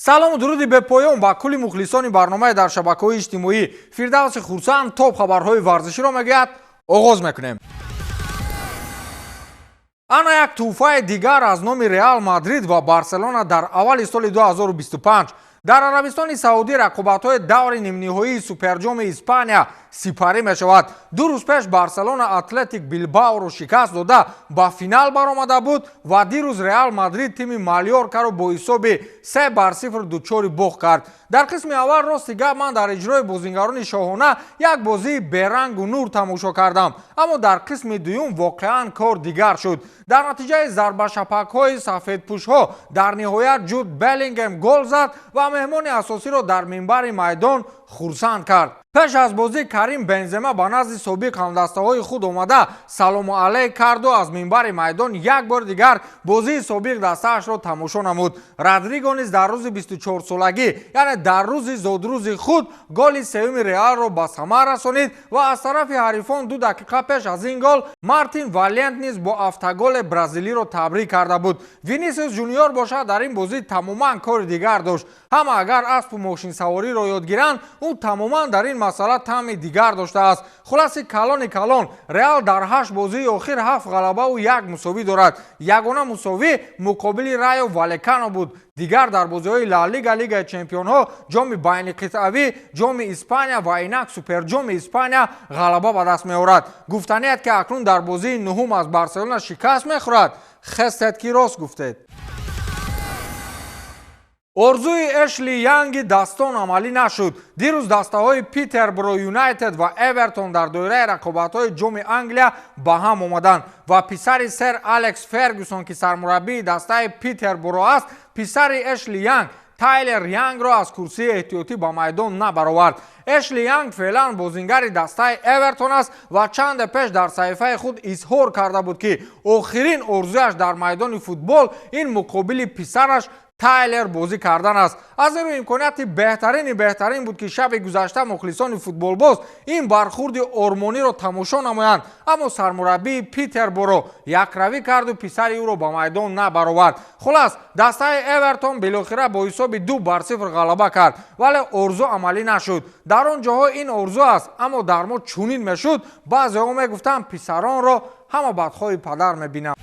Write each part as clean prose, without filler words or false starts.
Салому дуруди бепоён ба кулли мухлисони барномаи дар шабакаҳои иҷтимоӣ. Фирдавси Хурсанд топ хабарҳои варзиширо мегӯяд. Оғоз мекунем. Ана як тӯҳфаи дигар аз номи Реал Мадрид ва Барселона. Дар аввали соли 2025 дар Арабистони Саудӣ рақобатҳои даври нимниҳоии Суперҷоми Испания сипарӣ мешавад. 2 рӯз пеш Барселона Атлетик Билбаоро шикаст дода, ба финал баромада буд ва дирӯз Реал Мадрид тими Малёркаро бо ҳисоби 3-0 дучори бохт кард. Дар қисми аввал, рости гап, ман дар иҷрои бозингарони шоҳона як бозии берангу нур тамошо кардам, аммо дар қисми дуюм воқеан кор дигар шуд. Дар натиҷаи зарбашапакҳои сафедпӯшҳо дар ниҳоят Ҷуд Беллингем гол зад ва меҳмони асосиро дар минбари майдон хурсанд кард. Пеш аз бозӣ Карим Бензема ба назди собиқ ҳамдастаҳои худ омада, салому алейк карду аз минбари майдон як бори дигар бозии собиқ дастаашро тамошо намуд. Родриго низ дар рӯзи 24-солагӣ, яъне дар рӯзи зодрӯзи худ, голи сеюми Реалро ба самар расонид ва аз тарафи ҳарифон 2 дақиқа пеш аз ин гол Мартин Валент низ бо автоголе бразилиро табрик карда буд. Винисиус Жуниор бошад, дар ин бозӣ тамоман кори дигар дошт. Ҳама агар аспу мошинсавориро ёд гиранд, ӯ тамоман дар ин масъала таъми дигар доштааст. Хулоси калони калон, Реал дар ҳашт бозии охир ҳафт ғалабаву як мусовӣ дорад. Ягона мусовӣ муқобили Райо Валекано буд. Дигар дар бозиҳои Ла Лига, Лигаи чемпионҳо, Ҷоми байниқитъавӣ, Ҷоми Испания ва инак Суперҷоми Испания ғалаба ба даст меорад. Гуфтаният, ки акнун дар бозии нуҳум аз Барселона шикаст мехӯрад. Хестед, ки рост гуфтед. Орзуи Эшли Янги дастон амалӣ нашуд. Дирӯз дастаҳои Питербро Юнайтед ва Эвертон дар доираи рақобатҳои Ҷоми Англия ба ҳам омаданд ва писари сер Алекс Фергюсон, ки сармураббии дастаи Питербро аст, писари Эшли Янг, Тайлер Янгро аз курсии эҳтиётӣ ба майдон набаровард. Эшли Янг феълан бозингари дастаи Эвертон аст ва чанде пеш дар саҳифаи худ изҳор карда буд, ки охирин орзуяш дар майдони футбол ин муқобили писараш Тайлер бозӣ кардан аст. Аз ин рӯ имконияти беҳтарини беҳтарин буд, ки шаби гузашта мухлисони футболбоз ин бархурди ормониро тамошо намоянд, аммо сармураббии Питерборо якравӣ карду писари ӯро ба майдон набаровард. Хулас, дастаи Эвертон билохира бо ҳисоби 2-0 ғалаба кард, вале орзу амалӣ нашуд. Дар он ҷоҳо ин орзу аст, аммо дар мо чунин мешуд: баъзеҳо мегуфтанд, писаронро ҳама бадхоҳи падар мебинанд.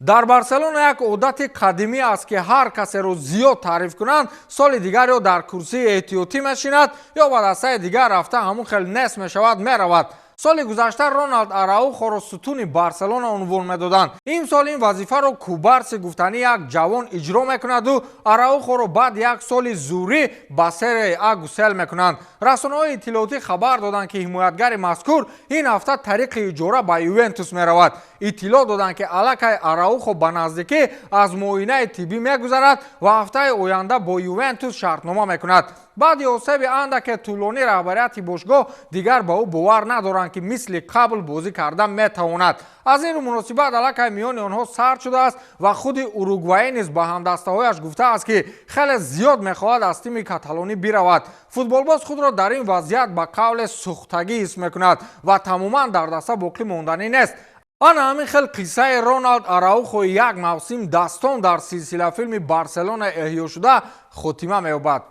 Дар Барселона як одати қадимӣ аст, ки ҳар касеро зиёд таъриф кунанд, соли дигар ё дар курсии эҳтиётӣ мешинад, ё ба дастаи дигар рафта, ҳамун хел нест мешавад, меравад. Соли гузашта Роналд Араухоро сутуни Барселона унвон медоданд. Имсол ин вазифаро Кубарси, гуфтанӣ, як ҷавон иҷро мекунаду Араухоро баъд як соли зурӣ ба Серияи А гусел мекунанд. Расонаҳои иттилоотӣ хабар доданд, ки ҳимоятгари мазкур ин ҳафта тариқи иҷора ба Ювентус меравад. Иттилоъ доданд, ки аллакай Араухо ба наздикӣ аз муоинаи тиббӣ мегузарад ва ҳафтаи оянда бо Ювентус шартнома мекунад. Баъди осеби андаке тӯлонӣ раҳбарияти бошгоҳ дигар ба ӯ бовар надоранд, ки мисли қабл бозӣ карда метавонад. Аз ин рӯ муносибат аллакай миёни онҳо сард шудааст ва худи уругваӣ низ ба ҳамдастаҳояш гуфтааст, ки хеле зиёд мехоҳад аз тими каталонӣ биравад. Футболбоз худро дар ин вазъият ба қавле сӯхтагӣ ҳис мекунад ва тамоман дар даста боқӣ монданӣ нест. Ана ҳамин хел қиссаи Роналд Араухои як мавсим дастон дар силсилафилми Барселона эҳёшуда хотима меёбад.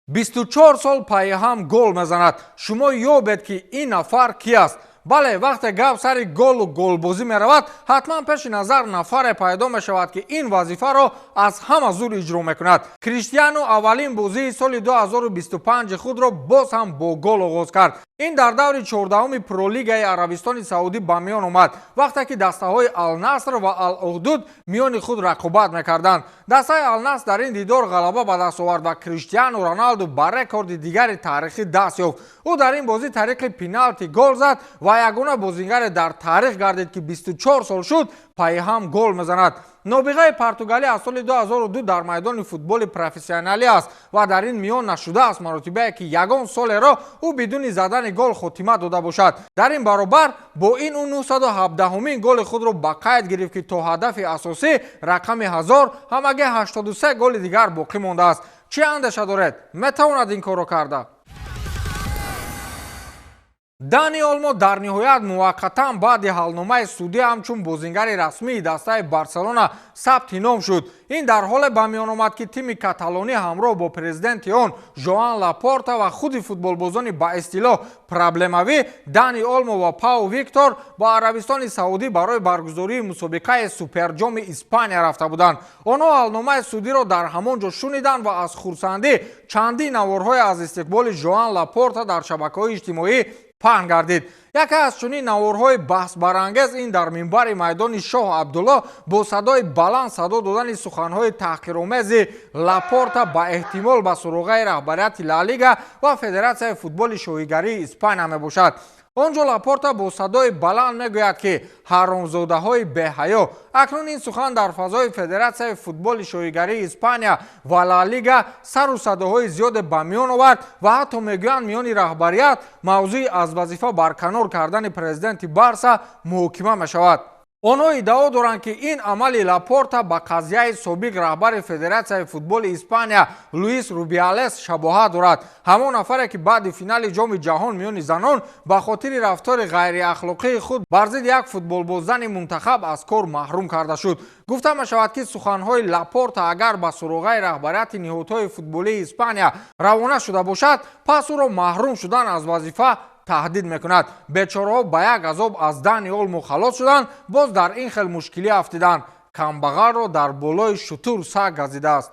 24 сол пайҳам гол мезанад. Шумо ёбед, ки ин нафар ки аст. Бале, вақте гап сари голу голбозӣ меравад, ҳатман пеши назар нафаре пайдо мешавад, ки ин вазифаро аз ҳама зур иҷро мекунад. Криштиану аввалин бозии соли 2025 худро боз ҳам бо гол оғоз кард. Ин дар даври 14-уми Пролигаи Арабистони Саудӣ ба миён омад, вақте ки дастаҳои Алнаср ва Алухдуд миёни худ рақобат мекарданд. Дастаи Алнаср дар ин дидор ғалаба ба даст овард ва Криштиану Роналду ба рекорди дигари таърихӣ даст ёфт. Ӯ дар ин бозӣ тариқи пеналти гол зад ва ягона бозингаре дар таърих гардид, ки 24 сол шуд, пайҳам гол мезанад. Нобиғаи португалӣ аз соли 2002 дар майдони футболи профессионалӣ аст ва дар ин миён нашудааст маротибае, ки ягон солеро ӯ бидуни задани гол хотима дода бошад. Дар ин баробар бо ин ӯ 917-умин голи худро ба қайд гирифт, ки то ҳадафи асосӣ, рақами 1000, ҳамагӣ 83 голи дигар боқӣ мондааст. Чӣ андеша доред? Метавонад ин корро карда? Дани Олмо дар ниҳоят муваққатан баъди ҳалномаи судӣ ҳамчун бозингари расмии дастаи Барселона сабти ном шуд. Ин дар ҳоле ба миён омад, ки тими каталонӣ ҳамроҳ бо президенти он Жоан Лапорта ва худи футболбозони ба истилоҳ проблемавӣ Дани Олмо ва Пау Виктор ба Арабистони Саудӣ барои баргузории мусобиқаи Суперҷоми Испания рафта буданд. Онҳо ҳалномаи судиро дар ҳамон ҷо шуниданд ва аз хурсандӣ чандин наворҳое аз истиқболи Жоан Лапорта дар шабакаҳои иҷтимоӣ паҳн гардид. Яке аз чунин наворҳои баҳсбарангез ин дар минбари майдони Шоҳ Абдулло бо садои баланд садо додани суханҳои таҳқиромези Лапорта ба эҳтимол ба суроғаи раҳбарияти Ла Лига ва Федератсияи футболи шоҳигарии Испания мебошад. Он ҷо Лапорта бо садои баланд мегӯяд, ки ҳаромзодаҳои беҳаё. Акнун ин сухан дар фазои Федератсияи футболи шоҳигарии Испания ва Ла Лига сару садоҳои зиёде ба миён овард ва ҳатто мегӯянд, миёни раҳбарият мавзӯи аз вазифа барканор кардани президенти Барса муҳокима мешавад. Онҳо иддао доранд, ки ин амали Лапорта ба қазияи собиқ раҳбари Федератсияи футболи Испания Луис Рубиалес шабоҳат дорад, ҳамон нафаре, ки баъди финали Ҷоми Ҷаҳон миёни занон ба хотири рафтори ғайриахлоқии худ бар зидди як футболбоззани мунтахаб аз кор маҳрум карда шуд. Гуфта мешавад, ки суханҳои Лапорта агар ба суроғаи раҳбарияти ниҳодҳои футболии Испания равона шуда бошад, пас ӯро маҳрум шудан аз вазифа таҳдид мекунад. Бечораҳо ба як азоб аз Дани Олмо халос шуданд, боз дар ин хел мушкилӣ афтиданд. Камбағалро дар болои шутур саг газидааст.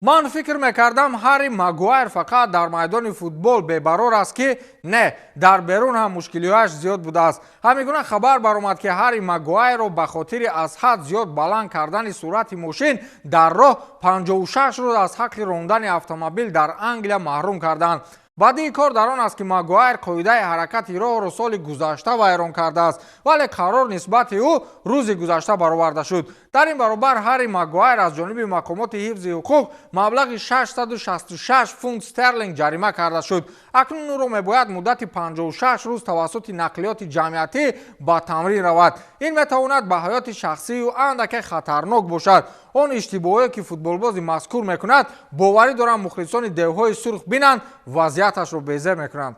Ман фикр мекардам, Ҳарри Магуайр фақат дар майдони футбол бебарор аст, ки не, дар берун ҳам мушкилиҳояш зиёд будааст. Ҳамин гуна хабар баромад, ки Ҳарри Магуайрро ба хотири аз ҳад зиёд баланд кардани суръати мошин дар роҳ 56 рӯз аз ҳаққи рондани автомобил дар Англия маҳрум карданд. Бадии кор дар он аст, ки Магуайр қоидаи ҳаракати роҳро соли гузашта вайрон кардааст, вале қарор нисбати ӯ рӯзи гузашта бароварда шуд. Дар ин баробар Ҳарри Магуайр аз ҷониби мақомоти ҳифзи ҳуқуқ маблағи 666 фунт стерлинг ҷарима карда шуд. Акнун ӯро мебояд муддати 56 рӯз тавассути нақлиёти ҷамъиятӣ ба тамрин равад. Ин метавонад ба ҳаёти шахсии ӯ андаке хатарнок бошад. Он иштибоҳое, ки футболбози мазкур мекунад, боварӣ дорам, мухлисони девҳои сурх бинанд, вазъияташро безеб мекунанд.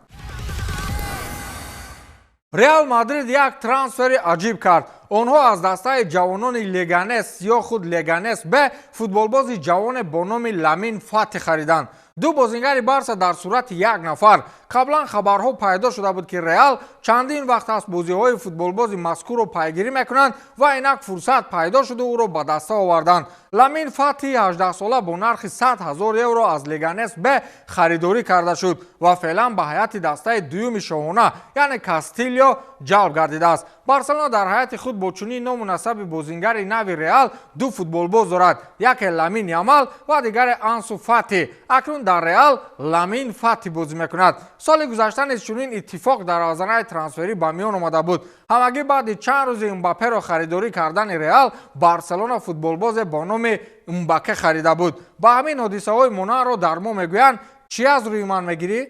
Реал Мадрид як трансфери аҷиб кард. Онҳо аз дастаи ҷавонони Леганес ё худ Леганес Б футболбози ҷавоне бо номи Ламин Фати хариданд. Ду бозингари Барса дар сурати як нафар. Қаблан хабарҳо пайдо шуда буд, ки Реал чандин вақт аст бозиҳои футболбози мазкурро пайгирӣ мекунанд ва инак фурсат пайдо шуду ӯро ба даста оварданд. Ламин Фати 18-сола бо нархи 100 ҳазор евро аз Леганес Б харидорӣ карда шуд ва феълан ба ҳайати дастаи дуюми шоҳона, яъне Кастилио, ҷалб гардидааст. Барселона дар ҳайати худ бо чунин ному насаби бозингари нави Реал ду футболбоз дорад: яке Ламин Ямал ва дигаре Ансу Фати. Акнун дар Реал Ламин Фати бозӣ мекунад. Соли гузашта низ чунин иттифоқ дар авзанаи трансферӣ ба миён омада буд. Ҳамагӣ баъди чанд рӯзи Мбапперо харидорӣ кардани Реал, Барселона футболбозе бо номи Мбаке харида буд. Ба ҳамин ҳодисаҳои монандро дар мо мегӯянд: чӣ аз рӯи ман мегирӣ?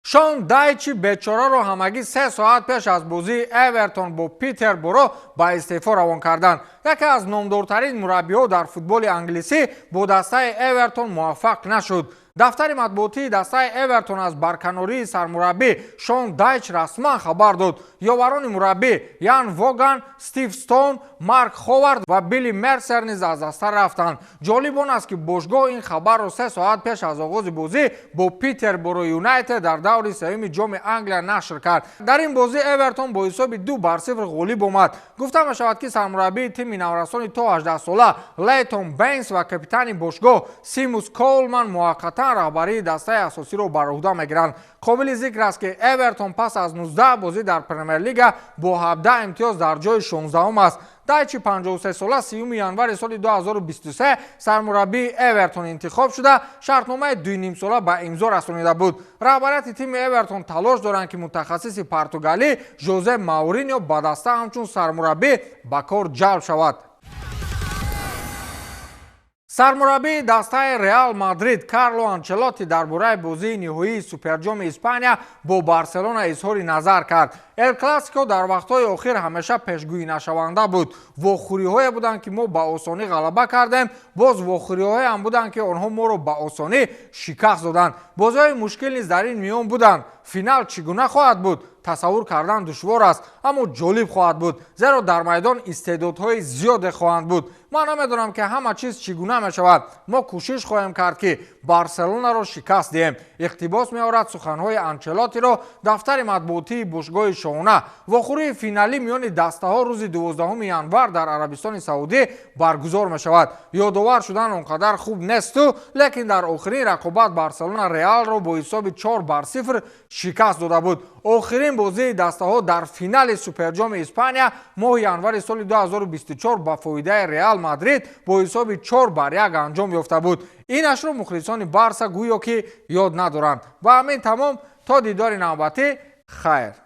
Шон Дайчи бечораро ҳамагӣ 3 соат пеш аз бозии Эвертон бо Питерборо ба истеъфо равон карданд. Яке аз номдортарин мураббиҳо дар футболи англисӣ бо дастаи Эвертон муваффақ нашуд. Дафтари матбуотии дастаи Эвертон аз барканории сармураббӣ Шон Дайч расман хабар дод. Ёварони мураббӣ Ян Воган, Стив Стоун, Марк Ховард ва Билли Мерсер низ аз даста рафтанд. Ҷолиб он аст, ки бошгоҳ ин хабарро 3 соат пеш аз оғози бозӣ бо Питерборо Юнайтед дар даври сеюми Ҷоми Англия нашр кард. Дар ин бозӣ Эвертон бо ҳисоби 2 бар 0 ғолиб омад. Гуфта мешавад, ки сармураббии тими наврасони то 18 сола Лейтон Бейнс ва капитани бошгоҳ Симус Коулман муваққатан раҳбарии дастаи асосиро бар уҳда мегиранд. Қобили зикр аст, ки Эвертон пас аз 19 бозӣ дар Премер-лига бо 17 имтиёз дар ҷои 16-ум аст. Дайчи 53-сола 30 январи соли 2023 сармураббии Эвертон интихоб шуда, шартномаи дуюнимсола ба имзо расонида буд. Раҳбарияти тими Эвертон талош доранд, ки мутахассиси португалӣ Жозе Мауриньо ба даста ҳамчун сармураббӣ ба кор ҷалб шавад. Сармураббии дастаи Реал Мадрид Карло Анчелотти дар бораи бозии ниҳоии Суперҷоми Испания бо Барселона изҳори назар кард. Эл Классико дар вақтҳои охир ҳамеша пешгӯинашаванда буд. Вохӯриҳое буданд, ки мо ба осонӣ ғалаба кардем, боз вохӯриҳоеам буданд, ки онҳо моро ба осонӣ шикаст доданд. Бозиҳои мушкил низ дар ин миён буданд. Финал чӣ гуна хоҳад буд, тасаввур кардан душвор аст, аммо ҷолиб хоҳад буд, зеро дар майдон истеъдодҳои зиёде хоҳанд буд. Ман намедонам, ки ҳама чиз чӣ гуна мешавад. Мо кӯшиш хоҳем кард, ки Барселонаро шикаст диҳем, иқтибос меорад суханҳои Анчелотиро дафтари матбуотии бошгоҳи шоҳона. Вохӯрии финалӣ миёни дастаҳо рӯзи 12 январ дар Арабистони Саудӣ баргузор мешавад. Ёдовар шудан он қадар хуб несту, лекин дар охирин рақобат Барселона Реалро бо ҳисоби 4-0 шикаст дода буд. Охирин бозии дастаҳо дар финали Суперҷоми Испания моҳи январи соли 2024 ба фоидаи Реал Мадрид бо ҳисоби 4-1 анҷом ёфта буд. Инашро мухлисони Барса гӯё ки ёд надоранд. Ба ҳамин тамом, то дидори навбатӣ, хайр.